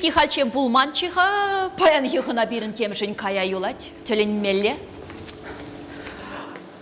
пекки хальччен пулманччӗ-ха, паянхи хӑна пирӗн темшӗн кая юлать. Тӗлӗнмелле.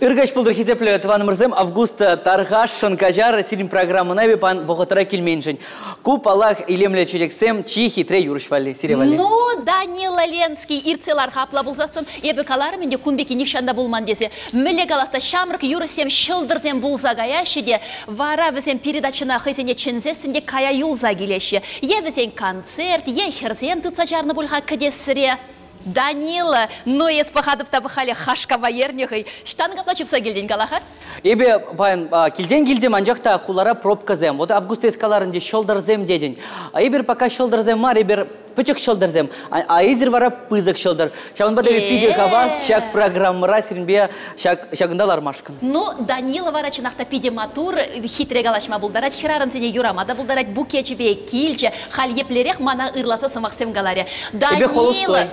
Ыркаҫ пултӑр, хисеплӗ тӑванӑмӑрсем, Августа тархасшӑн каҫар сирӗн программӑна эпӗ пан вӑхӑтра килменшӗн. Ку, паллах, илемлӗ чечексем чи хитре юрӑҫ валли, сире валли. Ну, Данила Ленский, иртсе лар-ха апла пулсассӑн. Эпӗ каларӑм ӗнтӗ, кун пекки нихҫан та пулман тесе. Мӗнле калас та, ҫамрӑк юрӑҫсем ҫӑлтӑрсем пулса каяҫҫӗ те, вара вӗсем передачӑна хӑйсене чӗнсессӗн те кая юлса килеҫҫӗ. Е вӗсен концерт, е хӗрсем тытса чарнӑ пуль-ха кӗтессӗре. Данила, ну эс пӑхатӑп та пӑхале хашкапа ернӗ хӑй. Ҫтан капла чупса килтӗн, кала-ха? Эпӗ паян килтен килтӗм, анчах та хулара пробкӑсем. Вот август эс каларӑн те ҫӑлтӑрсем тетӗн. Эпир пока ҫӑлтӑрсем мар, эпир пӗчӗк ҫӑлтӑрсем. А эсир вара пысӑк ҫӑлтӑр. Ҫавӑнпа та эпир питӗ хавас ҫак программӑра сирӗнпе ҫак ҫакӑнта лармашкӑн. Ну, Данила вара чӑнах та питӗ маттур, хитре калаҫма пултарать, хӗрарӑмсене юрама та пултарать, букечӗпе килчӗ. Халь еплерех мана ырласа сӑмахсем каларӗ. Эпӗ холостой.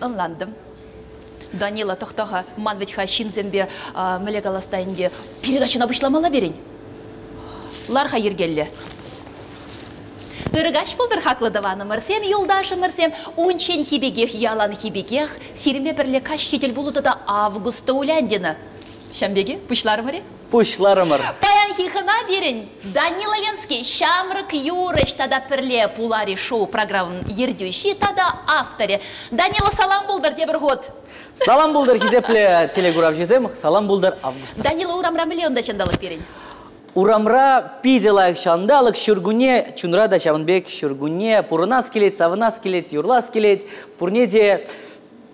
Ӑнлантӑм. Данила, тӑхта-ха, ман вӗт-ха ҫынсемпе мӗнле калас та ӗнтӗ, передачӑна пуҫламалла пирӗн. Лар-ха йӗркеллӗ. Ырӑ каҫ пултӑр, хаклӑ тӑванӑмӑрсем, юлташӑмӑрсем. Унчченхи пекех, яланхи пекех, сирӗнпе пӗрле каҫхи тӗлпулу тата Августа Уляндина. Ҫам пеке пуҫларӑмӑр-и? Пуҫларӑмӑр. Паянхи хӑна пирӗн Данила Ленский, ҫамрӑк юрӑҫ тата пӗрле пулари шоу программӑн ертӳҫи тата авторӗ. Данила, салам пултӑр тепӗр хут. Салам пултӑр, хисеплӗ телекуравҫӑсем, салам пултӑр, Августа. Данила, урамра мӗнле унта ҫанталӑк пирӗн? Урамра питӗ лайӑх ҫанталӑк, ҫуркунне, чунра та ҫавӑн пек ҫуркунне, пурӑнас килет, савӑнас килет, юрлас килет, пурне те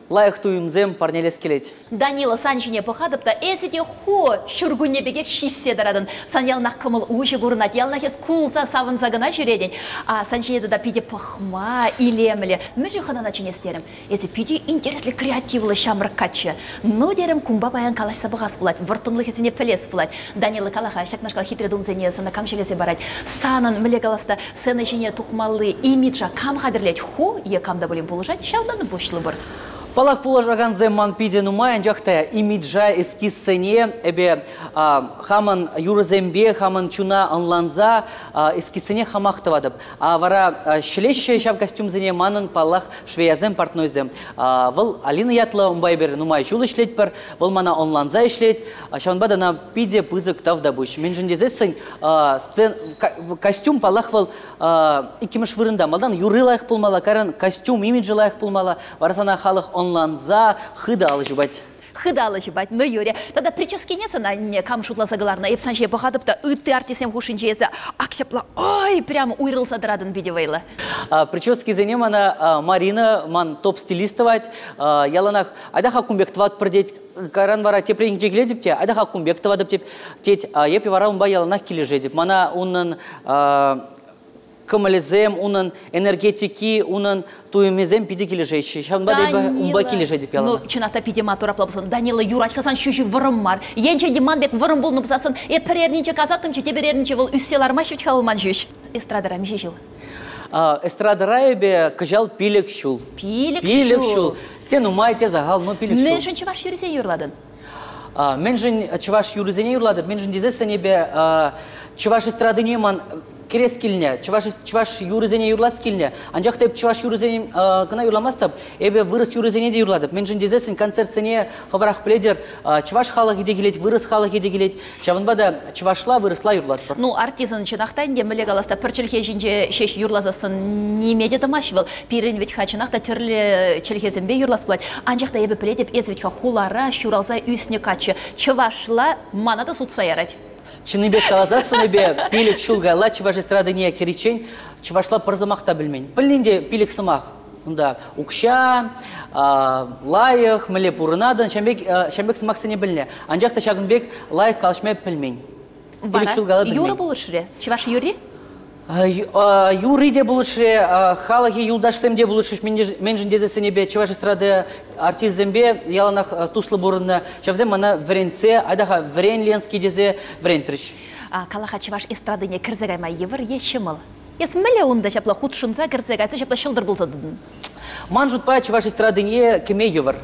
лайӑх туйӑмсем парнелес килет. Данила, сан ҫине пӑхатӑп та эсӗ те ху ҫуркунне пекех ҫиҫсе тӑратӑн. Сан яланах кӑмӑл уҫӑ курӑнать, яланах эс кулса савӑнса кӑна ҫӳретӗн. А сан ҫине тата питӗ пӑхма илемлӗ. Мӗншӗн хӑнана чӗнес терӗм. Эсӗ питӗ интереслӗ, креативлӑ ҫамрӑк каччӑ. Ну, терӗм, кунпа паян калаҫса пӑхас пулать, вӑрттӑнлӑхӗсене пӗлес пулать. Данила, кала-ха, ҫакнашкал хитре тумсене сана кам ҫӗлесе парать? Санӑн, мӗнле калас та, сцена ҫине тухмалли имиджа кам хатӗрлет? Ху е кам та пулин пулӑшать, ҫавтан пуҫлӑпӑр. Паллах, пулӑшакансем ман питӗ нумай, анчах та имиджа, эскизсене эпӗ хамӑн юрӑсемпе, хамӑн чуна ӑнланса эскизсене хамах тӑватӑп. А вара ҫӗлеҫҫӗ ҫав костюмсене манӑн, паллах, швеясем, портнойсем. Вӑл Алина ятлӑ, унпа эпир нумай ҫул ӗҫлетпӗр, вӑл мана ӑнланса ӗҫлет. Ҫавӑнпа та ӑна питӗ пысӑк тавтапуҫ. Мӗншӗн тесессӗн сцен, костюм, паллах, вӑл иккӗмӗш вырӑнта. Малтан юрри лайӑх пулмалла, кайран костюм имиджӗ лайӑх пулмалла. Вара сана халӑх ӑнланса хытӑ алӑ ҫупать. Хытӑ ҫупать, ну юрӗ. Тата прическине сана анне кам шутласа кӑларнӑ? Эп сан ҫине пӑхатӑп та ытти артистсем хушшинче эсӗ ак ҫапла ой, прямо уйрӑлса тӑратӑн питӗ вӑйлӑ. Прическисене мана Марина, ман топ-стилист тӑвать. Яланах айта-ха кун пек тӑватпӑр тет. Кайран вара тепринче килетӗп те, айта-ха кун пек тӑватӑп тет. Эп вара унпа яланах килӗшетӗп. Мана унӑн кӑмӑлӗсем, унӑн энергетики, унӑн туйӑмӗсем питӗ килӗшеҫҫӗ. Ҫавӑнпа та эпӗ унпа килӗшетӗп яланах. Ну, чӑнах та питӗ маттур апла пулсан. Данила, юрать-ха сан ҫӳҫӳ вӑрӑм мар. Енчен те ман пек вӑрӑм пулнӑ пулсассӑн, эп пӗр эрнинче касаттӑмччӗ, тепӗр эрнинче вӑл ӳссе лармасть вӗт-ха вӑл ман ҫӳҫ. Эстрадӑра миҫе ҫул? Эстрадӑра эпӗ кӑҫал 5 ҫул. 5 5 ҫул. Те нумай, те сахал, но 5 ҫул. Мӗншӗн чӑваш юррисене юрладӑн? Мӗншӗн чӑваш юррисене юрлатӑп? Мӗншӗн тесессӗн эпӗ чӑваш эстрадине ман кӗрес килнӗ, чӑваш, чӑваш юрӑсене юрлас килнӗ. Анчах та эп чӑваш юрӑсене кӑна юрламастӑп, эпӗ вырӑс юрӑсене те юрлатӑп. Мӗншӗн тесессӗн концертсене хӑвӑрах пӗлетӗр, чӑваш халӑхӗ те килет, вырӑс халӑхӗ те килет. Ҫавӑнпа та чӑвашла, вырӑсла юрлатпӑр. Ну, артистӑн чӑнах та ӗнтӗ, мӗнле калас та, пӗр чӗлхе ҫинче ҫеҫ юрласассӑн ниме те тӑмасть вӑл. Пирӗн вӗт-ха чӑнах та тӗрлӗ чӗлхесемпе юрлас пулать. Анчах та эпӗ пӗлетӗп, эс вӗт-ха хулара ҫуралса ӳснӗ каччӑ. Чӑвашла мана та сутса ярать. Чӑннипех каласассӑн эпӗ 5 ҫул каялла чӑваш эстрадине кӗриччен чӑвашла пӗр сӑмах та пӗлмен. Пӗлнин те 5 сӑмах. Унта укҫа, лайӑх, мӗнле пурӑнатӑн, ҫавӑн пек сӑмахсене пӗлнӗ. Анчах та ҫакӑн пек лайӑх калаҫма пӗлмен. Вара ҫул кала пӗлмен. Юрӑ пулӑшрӗ. Чӑваш юрри? Юрри те пулӑшрӗ, халӑхӗ юлташсем те пулӑшрӗҫ. Мӗншӗн тесессӗн эпӗ чӑваш эстрада артисчӗсемпе яланах туслӑ пурӑннӑ. Ҫавсем мана вӗрентсе, айта-ха, вӗрен Ленский тесе вӗрентрӗҫ. Кала-ха, чӑваш эстрадине кӗрсе кайма йывӑр е ҫӑмӑл? Эс мӗнле унта ҫапла хутшӑнса кӗрсе кайса ҫапла ҫӑлтӑр пулса тӑтӑн? Ман шутпа, чӑваш эстрадине кӗме йывӑр.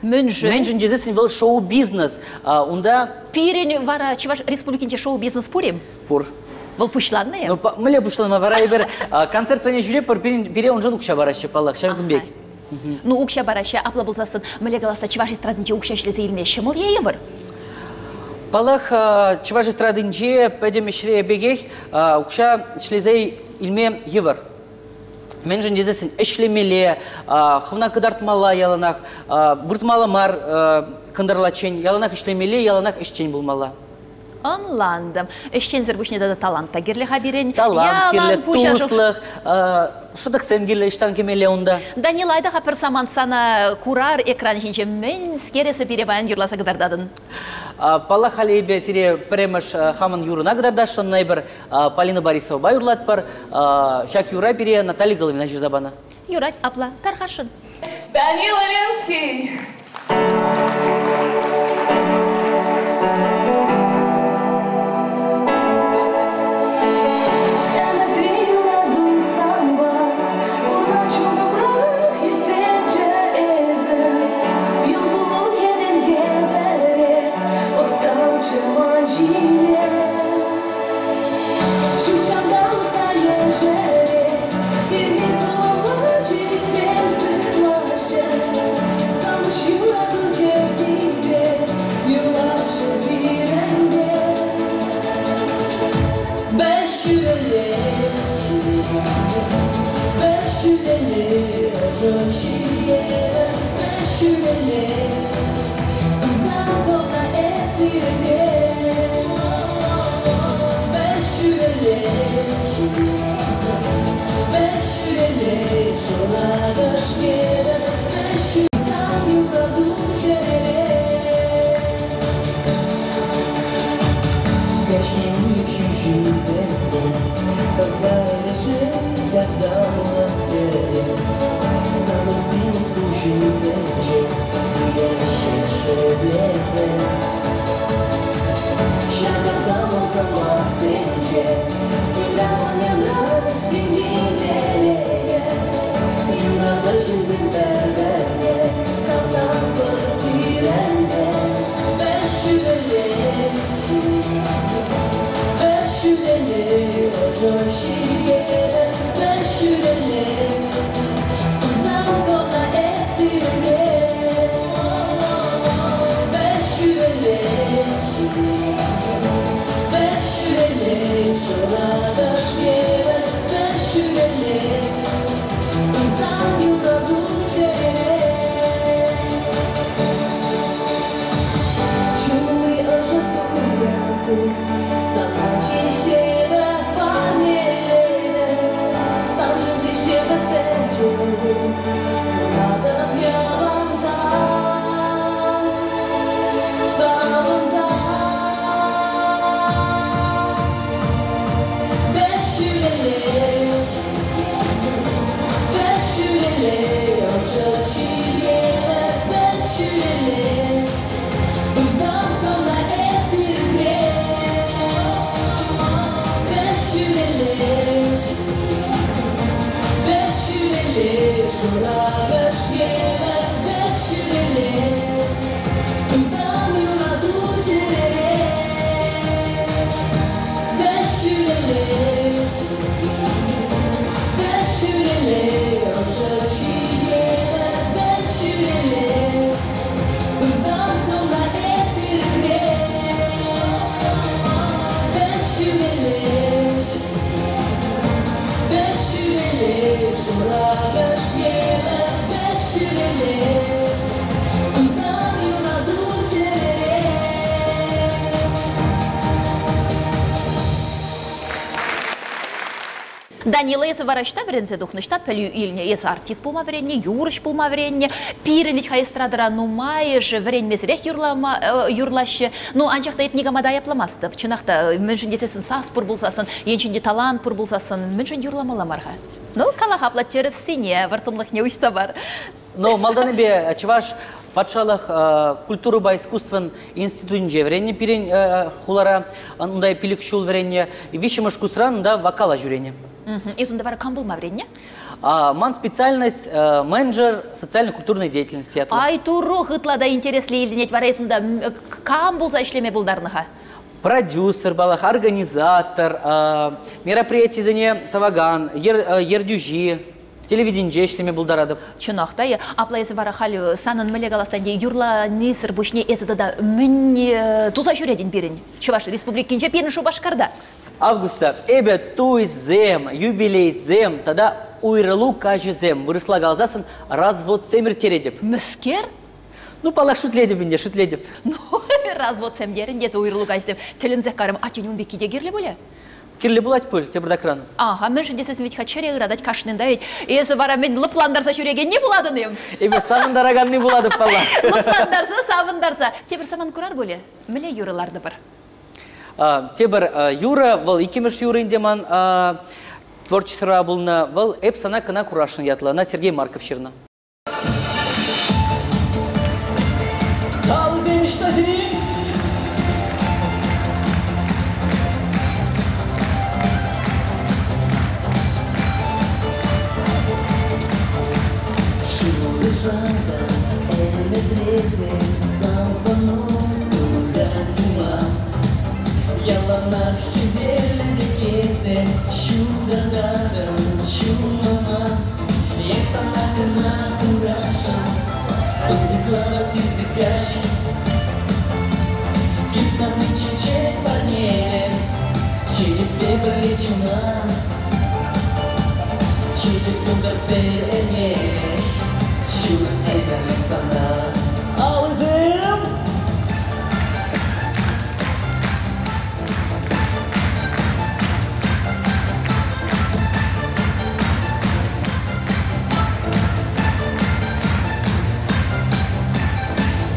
Мӗншӗн? Мӗншӗн тесессӗн вӑл шоу-бизнес. Унта... Пирӗн вара Чӑваш Республикинче шоу-бизнес пур-им? Пур. Вӑл пуҫланнӑ-и? Ну, мӗнле пуҫланма? Вара эпир концертсене ҫӳретпӗр, пире уншӑн укҫа параҫҫӗ, паллах, ҫав кун пек. Ну, укҫа параҫҫӗ, апла пулсассӑн, мӗнле калас-та, чӑваш эстрадинче укҫа ӗҫлесе илме ҫӑмӑл е йывӑр? Паллах, чӑваш эстрадинче пӗтӗм ӗҫре пекех укҫа ӗҫлесе илме йывӑр. Мӗншӗн тесессӗн ӗҫлемелле, хӑвна кӑтартмалла яланах, выртмалла мар кӑнтӑрлаччен, яланах ӗҫлемелле, яланах ӗҫчен пулмалла. Ӑнлантӑм. Ӗҫченсӗр пуҫне тата талант та кирлӗ-ха пирӗн. Талант кирлӗ, туслӑх, шӑтӑксем кирлӗ, ӑҫтан кӗмелле унта? Данил, айта-ха пӗр самант сана курар экран ҫинче мӗнскер эсӗ пире паян юрласа кӑтартатӑн? Паллах, халӗ эпӗ сире пӗрремӗш хамӑн юрӑна кӑтартасшӑн. Эпир Полина Борисовӑпа юрлатпӑр. Ҫак юра пире Наталья Головина ҫырса панӑ. Юрать апла, тархасшӑн. Данила Ленский! Данила, эсӗ вара ӑҫта вӗренсе тухнӑ, ӑҫта пӗлӳ илнӗ? Эсӗ артист пулма вӗреннӗ, юрӑҫ пулма вӗреннӗ. Пирӗн вӗт-ха эстрадӑра нумайӑшӗ вӗренмесӗрех юрлама юрлаҫҫӗ. Ну, анчах та эп никама та айӑпламастӑп. Чӑнах та, мӗншӗн тесессӗн сас пур пулсассӑн, енчен те талант пур пулсассӑн, мӗншӗн юрламалла мар-ха? Ну, кала-ха апла тӗрӗссине, вӑрттӑнлӑхне уҫса пар. Но малтанӗпе Чӑваш патшалӑх культурӑпа искусствӑн институтӗнче вӗреннӗ пирӗн хулара. Унта 5 ҫул вӗреннӗ. Виҫҫӗмӗш курсран унта вокала ҫӳренӗ. Эс унта вара кам пулма вӗреннӗ? Ман специальность менеджер социально-культурной деятельности ятлӑ. Ай, турух, ытла та интереслӗ илтӗнет. Вара эс унта кам пулса ӗҫлеме пултарнӑ-ха? Продюсер паллах, организатор, мероприятисене тӑвакан, ертӳҫи, телевиденинче ӗҫлеме пултаратӑп. Чӑнах та, апла эсӗ вара халь санӑн мӗнле калас та юрланисӗр пуҫне эсӗ тата мӗн туса ҫӳретӗн пирӗн Чӑваш Республикинче, пирӗн Шупашкарта? Августа эпӗ туйсем, юбилейсем тата уйрӑлу каҫӗсем, вырӑсла каласассӑн разводсем ирттеретӗп. Мӗскер? Ну, паллах, шӳтлетӗп ӗнтӗ, шӳтлетӗп. Ну, разводсем терӗн тесе уйрӑлу каҫсем. Тӗлӗнсех карӑм, ачен ун пекки те кирлӗ пулӗ? Кирлӗ пулать пуль тепӗртакран. Аха, мӗншӗн тесен вӗт-ха чӗре ыратать кашнин та ведь. Эсӗ вара мӗн лӑплантарса ҫӳрекенни пулатӑн-им? Эпӗ савӑнтараканни пулатӑп, паллах. Лӑплантарса, савӑнтарса. Тепӗр самант курар пулӗ. Мӗнле юрӑ лартӑпӑр? Тепӗр юрӑ, вӑл иккӗмӗш юрӑ ӗнтӗ ман творчествӑра пулнӑ. Вӑл «Эп сана кӑна курасшӑн» ятлӑ. Ӑна Сергей Марков ҫырнӑ. Алӑсем ӑҫта сирӗн? Шухӑшра та, ӗмӗтре те сан сӑну тухать ума. Яланах хӗвеллӗ пек эсӗ ҫутататӑн чунӑма. Эп сана кӑна курасшӑн, тунсӑхланӑ питӗ каҫ. Килсанни чечек парнелӗ, чечекпе пӗрле чуна. Чечек тултӑр пӗр эмелех, ҫут ӗмӗрлӗх сана. Алӑсем!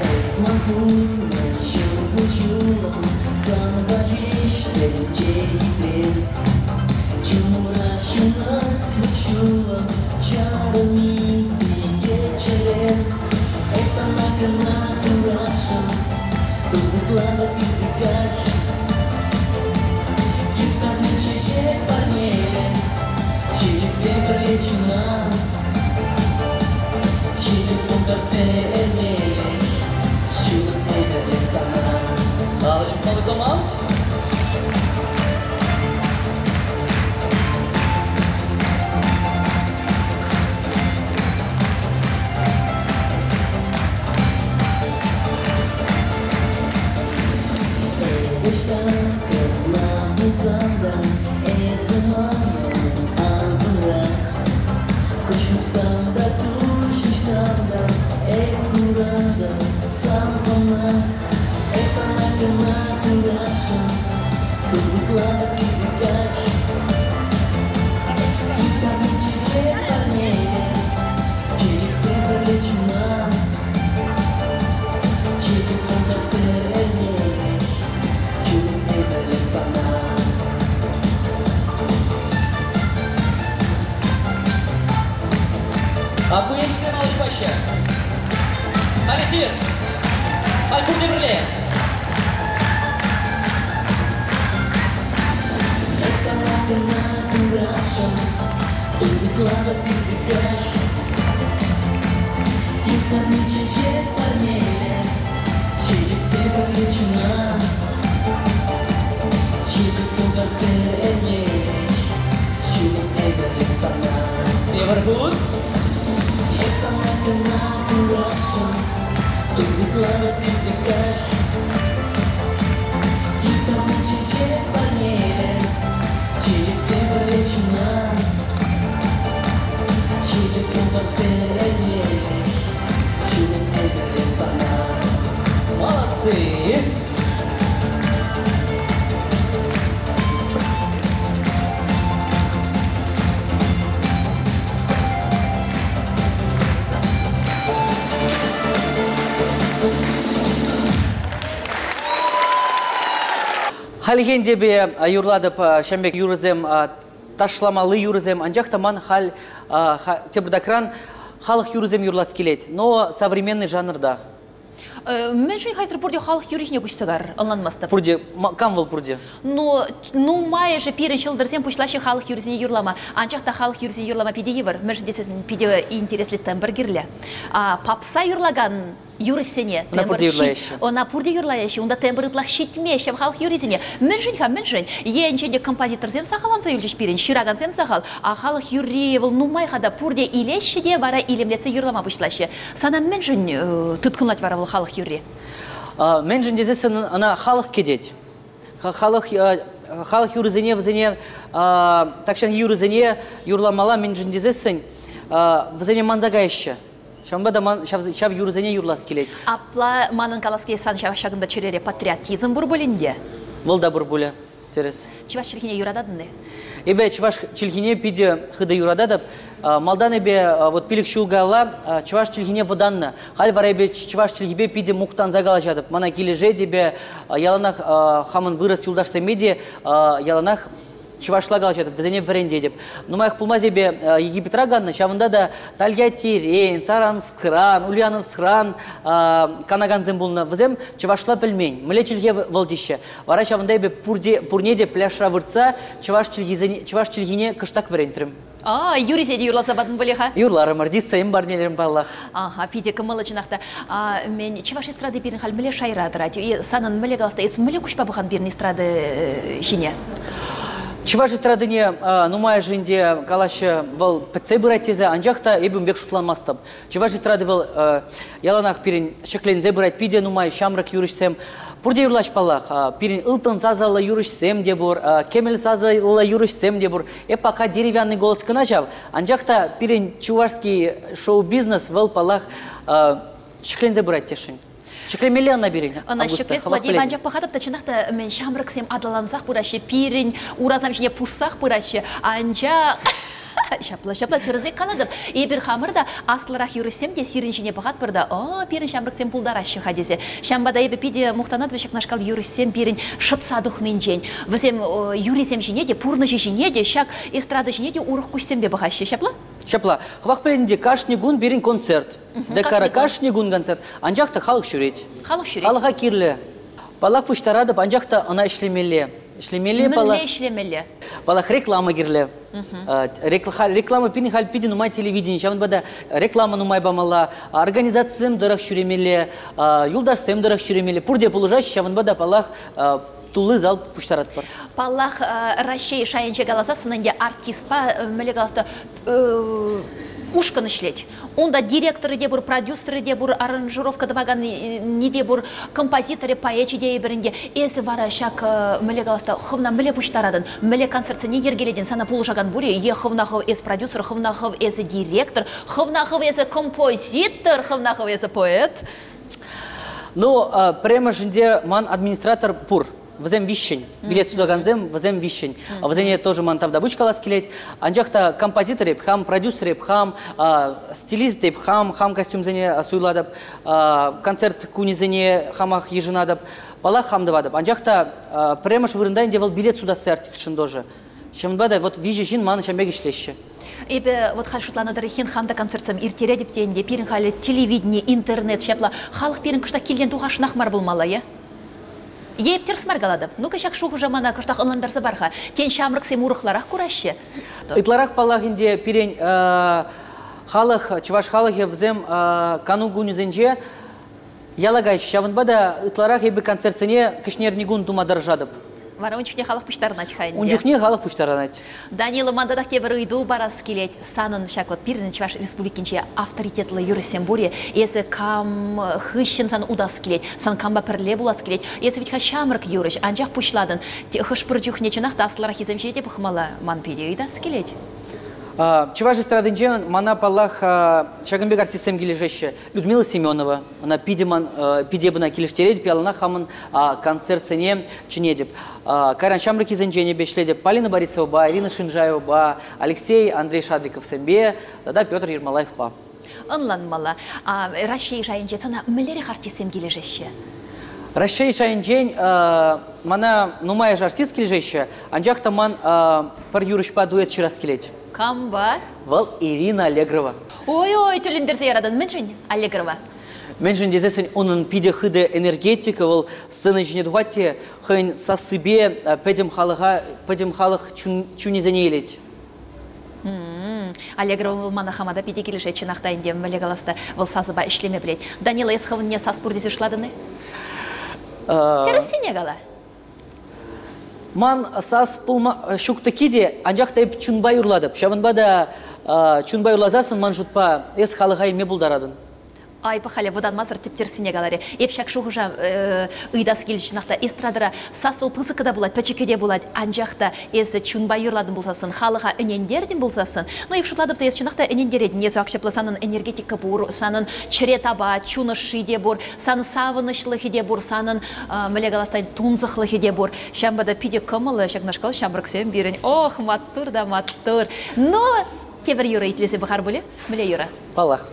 Эс ман пурнӑҫӑм, кун-ҫулӑм, санпа ҫеҫ тӗнче хитре. Чунра ҫунать вут-ҫулӑм, чарӑнми сикет чӗре. Эп сана кӑна курасшӑн, тунсӑхланӑ питӗ каҫ. Килсанни чечек парнеле, чечекпе пӗрле чуна. Чечек пултӑр эрнелех, ҫут ӗмӗрлӗх сана. Алӑ ҫупмалли самант. Ӑҫтан кӑна пулсан та эсӗ манӑн асӑмра. Куҫ хупсан та, куҫ уҫсан та эп куратӑп сан сӑнах. Эп сана кӑна курасшӑн, тунсӑхланӑ питӗ каҫ. Килсанни чечек парнеле, чечекпе пӗрле чуна. Чечек пултӑр пӗр эрнелӗх, чун ӗмӗрлӗх сана. А ку енчисем алӑ ҫупаҫҫӗ. Халь эсир, халь пурте пӗрле. Эп сана кӑна курасшӑн, тунсӑхланӑ питӗ каҫ. Килсанни чечек парнеле, чечекпе пӗрле чуна. Чечек пултӑр пӗр эрнелӗх, ҫут ӗмӗрлӗх сана. Тепӗр хут. Эп сана кӑна курасшӑн, тунсӑхланӑ питӗ каҫ. Килсанни чечек парнеле, чечекпе пӗрле чуна. Чечек пултӑр пӗр эрнелӗх, ҫут ӗмӗрлӗх сана. Молодцы! Хальхинче юрлатӑп ҫам пек юрӑсем, ташламалли юрӑсем, анчах та ман халь тепӗртакран халӑх юрӑсем юрлас килет, но современный жанрда. Мӗншӗн хайсӑр пурте халӑх юррине куҫса кар, ӑнланмастӑп. Пурте, кам вӑл пурте? Ну, нумайӑшӗ пирӗн ҫӑлтӑрсем пуҫлаҫҫӗ халӑх юррисене юрлама. Анчах та халӑх юррисене юрлама питӗ йывӑр. Мӗншӗн тесен питӗ интереслӗ тембр кирлӗ. Попса юрлакан Юрӑҫсене Ӑна пурте юрлаяҫҫӗ. Ӑна пурте юрлаяҫҫӗ. Унта темпр ытлах ҫитмест ҫав халӑх юррисене. Мӗншӗн-ха, мӗншӗн? Енчен те композиторсем сахалланса юлчӗҫ пирӗн, ҫыракансем сахал, а халӑх юрри вӑл нумай-ха та пурте илеҫҫӗ те вара илемлетсе юрлама пуҫлаҫҫӗ. Сана мӗншӗн тыткӑнлать вара вӑл халӑх юрри? Мӗншӗн тесессӗн ӑна халӑх кӗтет. Халӑх халӑх юрӑсене вӗсене тахҫанхи юрӑсене юрламалла мӗншӗн тесессӗн вӗсене манса каяҫҫӗ. Ҫавӑнпа та ман ҫав юрӑсене юрлас килет. Апла манӑн калас килет сан ҫав ҫакӑнта чӗрере патриотизм пур пулин те? Вӑл та пур пулӗ, тӗрӗс. Чӑваш чӗлхине юрататӑн-и? Эпӗ чӑваш чӗлхине питӗ хытӑ юрататӑп. Малтан эпӗ вот пилӗк ҫул каялла чӑваш чӗлхине вӑтаннӑ. Халь вара эпӗ чӑваш чӗлхипе питӗ мухтанса калаҫатӑп. Мана килӗшет эпӗ яланах хамӑн вырӑс юлташсемпе те яланах чӑвашла калаҫатӑп, вӗсене вӗрентетӗп. Нумаях пулмасть эпӗ Египетра каннӑ, ҫавӑнта та Тольяттирен, Саранскран, Ульяновскран канакансем пулнӑ. Вӗсем чӑвашла пӗлмен, мӗнле чӗлхе вӑл теҫҫӗ. Вара ҫавӑнта эпӗ пурте, пурне те пляжра выртса чӑваш чӗлхисене, чӑваш чӗлхине кӑштах вӗрентрӗм. А, юрисене юрласа патӑн пулӗ-ха? Юрларӑмӑр, дисем парнелерӗм паллах. Аха, питӗ кӑмӑллӑ чӑнах та. А, мен чӑваш эстрады пирӗн халь мӗнле шайра тӑрать? Санӑн мӗнле калас та, эс мӗнле куҫпа пӑхан пирӗн эстрада ҫине? Чӑваш эстрадине нумайӑшӗ ӗнтӗ калаҫҫӗ, вӑл пӗтсе пырать тесе, анчах та эпӗ ун пек шутламастӑп. Чӑваш эстради вӑл яланах пирӗн ҫӗкленсе пырать, питӗ нумай ҫамрӑк юрӑҫсем. Пурте юрлаҫ паллах. Пирӗн ылтӑн сасӑллӑ юрӑҫсем те пур, кӗмӗл сасӑллӑ юрӑҫсем те пур. Эп пока деревянный голос кӑна ҫав. Анчах та пирӗн чувашский шоу-бизнес вӑл, паллах, ҫӗкленсе пырать тесшӗн. Ҫӗклемелле ӑна пирӗн. Ӑна ҫӗклес пулать. Эп анчах пӑхатӑп та, чӑнах та, мӗн ҫамрӑксем аталансах пыраҫҫӗ, пирӗн урасем ҫине пуссах пыраҫҫӗ. Анчах ҫапла, ҫапла тӗрӗсех калатӑп. Эпир хамӑр та аслӑрах юрӑҫсем те сирӗн ҫине пӑхатпӑр та, о, пирӗн ҫамрӑксем пултараҫҫӗ-ха тесе. Ҫавӑнпа та эпӗ питӗ мухтанатӑп ҫакнашкал юрӑҫсем пирӗн шӑтса тухнинчен. Вӗсем юррисем ҫине те, пурнӑҫӗ ҫине те, ҫак эстрада ҫине те урӑх куҫсемпе пӑхаҫҫӗ. Ҫапла? Ҫапла. Хӑвах пӗлен те, кашни кун пирӗн концерт. ДКра кашни кун концерт. Анчах та халӑх ҫӳрет. Халӑх ҫӳрет. Халӑха кирлӗ. Паллах, пуҫтаратӑп, анчах та ӑна ӗҫлемелле. Ӗҫлемелле, паллах. Мӗнле ӗҫлемелле? Паллах, реклама кирлӗ. Реклама пирӗн халь питӗ нумай телевидени, ҫавӑнпа та реклама нумай памалла, организацисем тӑрӑх ҫӳремелле, юлташсем тӑрӑх ҫӳремелле. Пурте пулӑшаҫҫӗ, ҫавӑнпа та, паллах, тулли зал пуҫтаратпӑр. Паллах, Раҫҫей шайӗнче каласассӑн ӗнтӗ артистпа мӗнле калас та ушкӑн ӗҫлет. Унта директорӗ те пур, продюсерӗ те пур, аранжировка тӑваканни те пур, композиторӗ, поэчӗ те эпир ӗнтӗ. Эсӗ вара ҫак мӗнле калас та, хӑвна мӗнле пуҫтаратӑн, мӗнле концертсене йӗркелетӗн, сана пулӑшакан пур-и? Е хӑвна хӑв эс продюсер, хӑвна хӑв эсӗ директор, хӑвна хӑв эсӗ композитор, хӑвна хӑв эсӗ поэт? Ну, пӗрремӗшӗнче ман администратор пур. Вӗсем виҫҫӗн. Билет сутакансем вӗсем виҫҫӗн. Вӗсене тоже ман тавтапуҫ калас килет. Анчах та композитор эп хам, продюсер эп хам, стилист эп хам, хам костюмсене суйлатӑп, концерт кунӗсене хамах йышӑнатӑп. Паллах, хам тӑватӑп. Анчах та пӗрремӗш вырӑнта ӗнтӗ вӑл билет сутасси артистшӑн тоже. Ҫавӑнпа та вот виҫӗ ҫын манӑн ҫавӑн пек ӗҫлеҫҫӗ. Эпӗ вот халь шутланӑ тӑрӑхин хам та концертсем ирттеретӗп те ӗнтӗ. Пирӗн халӗ телевидени, интернет ҫапла. Халӑх пирӗн кӑштах килтен тухасшӑнах мар пулмалла, е? Е эп тӗрӗс мар калатӑп. Ну-ка ҫак шухӑша мана кӑштах ӑнлантарса пар-ха. Тен, ҫамрӑксем урӑхларах кураҫҫӗ? Ытларах, паллах, ӗнтӗ пирӗн халӑх, чӑваш халӑхӗ вӗсем кану кунӗсенче яла каҫ. Ҫавӑнпа та ытларах эпӗ концертсене кӗҫнерникун тума тӑрӑшатӑп. Вара ун чухне халӑх пуҫтарӑнать-ха ӗнтӗ. Ун чухне халӑх пуҫтарӑнать. Данила, ман татах тепӗр ыйту парас килет. Санӑн ҫак вот пирӗн Чӑваш Республикинче авторитетлӑ юрӑҫсем пур-и? Эсӗ кам хыҫҫӑн сан утас килет? Сан кампа пӗрле пулас килет? Эсӗ вӗт-ха ҫамрӑк юрӑҫ, анчах пуҫлатӑн. Хӑш-пӗр чухне чӑнах та аслӑраххисем ҫине те пӑхмалла. Ман питӗ ыйтас килет. Чӑваш эстрадинче мана, паллах, ҫакӑн пек артистсем килӗшеҫҫӗ. Людмила Семенова, ӑна питӗ ман питӗ ӑна килӗштеретӗп, яланах хамӑн концертсене чӗнетӗп. Кайран ҫамрӑккисенчен эпӗ ӗҫлетӗп Полина Борисовӑпа, Ирина Шинжаевӑпа, Алексей Андрей Шадриковсемпе тата Петр Ермолаевпа. Ӑнланмалла. Раҫҫей шайӗнче сана мӗнлерех артистсем килӗшеҫҫӗ? Раҫҫей шайӗнчен мана нумайӑш артист килӗшеҫҫӗ, анчах та ман пӗр юрӑҫпа дуэт ҫырас килет. Кампа? Вӑл Ирина Аллегрова. Ой-ой, тӗлӗнтерсе яратӑн. Мӗншӗн Аллегрова? Мӗншӗн тесессӗн унӑн питӗ хытӑ энергетика, вӑл сцена ҫине тухать те хӑйӗн сассипе пӗтӗм халӑха, пӗтӗм халӑх чунӗсене илет. Аллегрова вӑл мана хама та питӗ килӗшет, чӑнах та ӗнтӗ, мӗнле калас та, вӑл сасӑпа ӗҫлеме пӗлет. Данила, эс хӑвӑнне сас пур тесе шутлатӑн-и? Тӗрӗссине кала. Ман сас пулма ҫук тӑкки те, анчах та эп чунпа юрлатӑп. Ҫавӑнпа та чунпа юрласассӑн ман шутпа эс халӑха илме пултаратӑн. Ай, пӑх-халӗ вӑтанмасӑр тӗп-тӗрӗссине каларӗ. Эп ҫак шухӑша ыйтас килчӗ чӑнах та. Эстрадӑра сас вӑл пысӑккӑ та пулать, пӗчӗккӗ те пулать. Анчах та эсӗ чунпа юрлатӑн пулсассӑн, халӑха ӗнентертӗн пулсассӑн, ну, эп шутлатӑп та, эс чӑнах та ӗнентеретӗн. Эсӗ ак ҫапла санӑн энергетика пур, санӑн чӗре тапать, чун ӑшши те пур, санӑн савӑнӑҫлӑхӗ те пур, санӑн, мӗнле калас та, тунсӑхлӑхӗ те пур. Ҫавӑнпа та питӗ кӑмӑллӑ ҫакнашкал ҫамрӑксем пирӗн. Ох, маттур та маттур! Но тепӗр юрӑ итлесе пӑхар пулӗ? Мӗнле юрӑ? Паллах.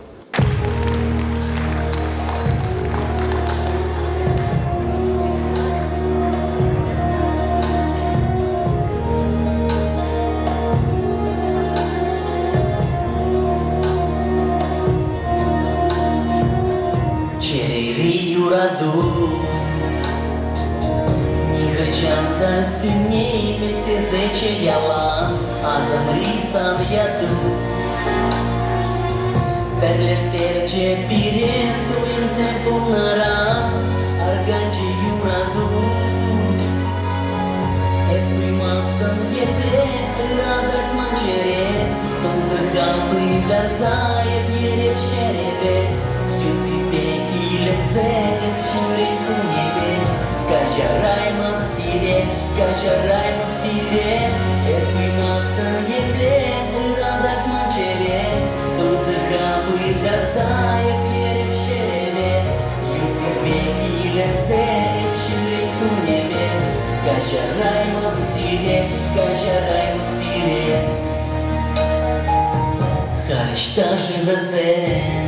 Чӗрери юрату Нихӑҫан та сӳнеймӗ тесеччӗ ялан Асӑмри сан яту. Пӗрлештерчӗ пире туйӑмсем пулнӑран Арканчӗ юрату. Эс туймастӑн епле ыратать ман чӗре, Тунсӑха пытарса эп йӗреп ҫӗрепе, Юннипе киленсе эс ҫӳрен кунӗпе. Каҫараймӑп сире, каҫараймӑп сире, Эс туймастӑн епле ыратать ман чӗре, Тунсӑха пытарса эп йӗреп ҫӗрепе, Юннипе киленсе эс ҫӳрен кунӗпе. Каҫараймӑп сире, каҫараймӑп сире. Халь ӑҫта-ши вӗсем?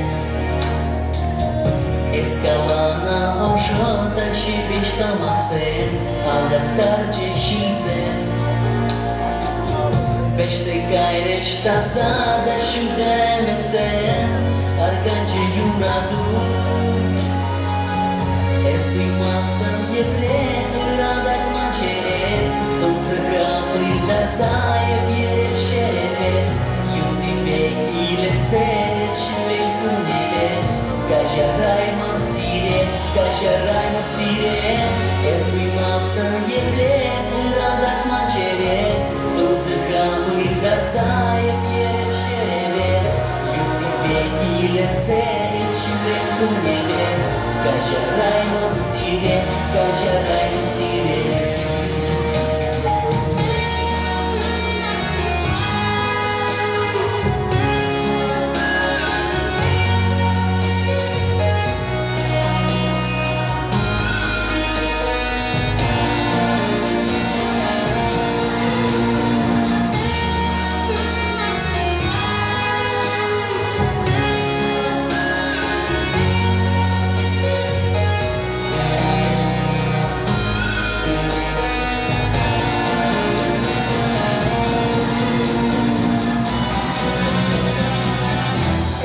Эс каланӑ ӑшӑ та ҫепӗҫ сӑмахсем алхастарчӗҫ ҫилсем. Вӗҫсе кайрӗҫ таса та ҫутӑ ӗмӗтсем, арканчӗ юрату. Эс туймастӑн епле ыратать ман чӗре, Тунсӑха пытарса эп йӗреп ҫӗрепе, Юннипе киленсе эс ҫӳрен кунӗпе. Каҫараймӑп сире, каҫараймӑп сире, Эс туймастӑн епле ыратать ман чӗре, Тунсӑха пытарса эп йӗреп ҫӗрепе, Юннипе киленсе эс ҫӳрен кунӗпе. Каҫараймӑп сире, каҫараймӑп сире.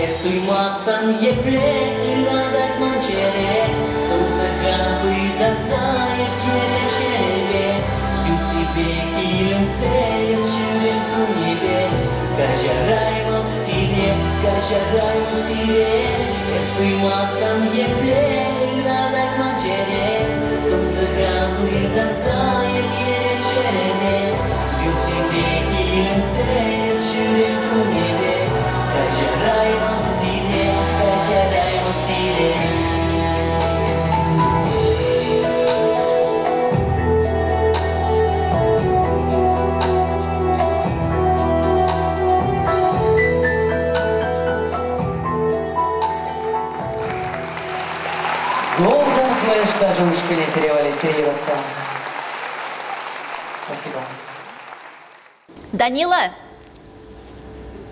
Эс туймастӑн епле ыратать ман чӗре, Тунсӑха пытанса эп йӗреп ҫӗрепе, Юттипе киленсе эс ҫӳрен кунӗпе. Каҫараймӑп сире, каҫараймӑп сире, Эс туймастӑн епле ыратать ман чӗре, Тунсӑха пытанса эп йӗреп ҫӗрепе, Юттипе киленсе эс ҫӳрен кунӗпе. Каҫараймӑп сире, каҫараймӑп сире. Golden Flash даже ушкӑнӗ сире валли юратса. Спасибо. Данила!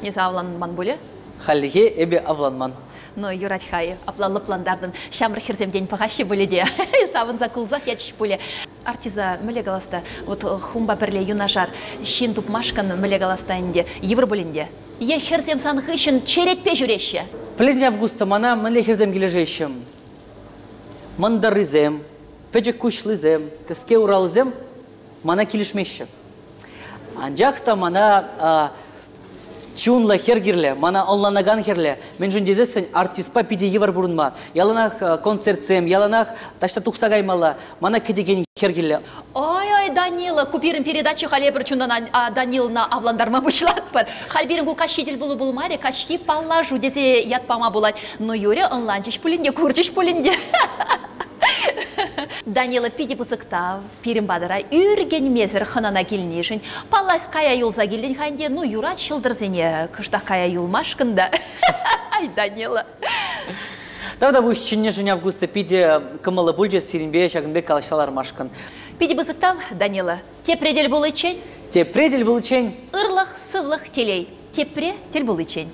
Эсӗ авланман пулӗ? Хальлӗхе эпӗ авланман. Ну, юрать-ха, апла лӑплантартӑн. Ҫамрӑк хӗрсемтен пӑхаҫҫӗ пулӗ те. Савӑнса кулсах ячӗҫ пулӗ. Артиста мӗнле калас та, вот хумпа пӗрле юнашар ҫын тупмашкӑн мӗнле калас та ӗнтӗ, йывӑр пуль ӗнтӗ. Е хӗрсем сан хыҫҫӑн черетпе ҫӳреҫҫӗ? Пӗлесен Августа, мана мӗнле хӗрсем килӗшеҫҫӗ? Мӑнтӑррисем, пӗчӗк куҫлисем, кӗске ураллисем мана килӗшмеҫҫӗ. Анчах та мана чунлӑ хӗр кирлӗ, мана ӑнланакан хӗрлӗ. Мӗншӗн тесессӗн артистпа питӗ йывӑр пурӑнма. Яланах концертсем, яланах таҫта тухса каймалла. Мана кӗтекен хӗр кирлӗ. Ой-ой, Данила, ку пирӗн передача халь эпир чунтан Данилӑна авлантарма пуҫлатпӑр. Халь пирӗн ку каҫхи тӗлпулу пулмарӗ, каҫхи паллашу тесе ят пама пулать. Ну, юрӗ, ӑнланчӗҫ пулин те, курчӗҫ пулин те. Данила, питӗ пысӑк тав пирӗн патӑра ӳркенмесӗр хӑнана килнишӗн. Паллах, кая юлса килтӗн-ха ӗнтӗ, ну, юрать ҫӑлтӑрсене кӑштах кая юлмашкӑн та. Ай, Данила. Тавтапуҫ чӗннӗшӗн Августа питӗ кӑмӑллӑ пулчӗ сирӗнпе ҫакӑн пек калаҫса лармашкӑн. Питӗ пысӑк тав, Данила. Тепре тӗл пуличчен. Тепре тӗл пуличчен. Ырлӑх, сывлӑх, телей. Тепре тӗл пуличчен.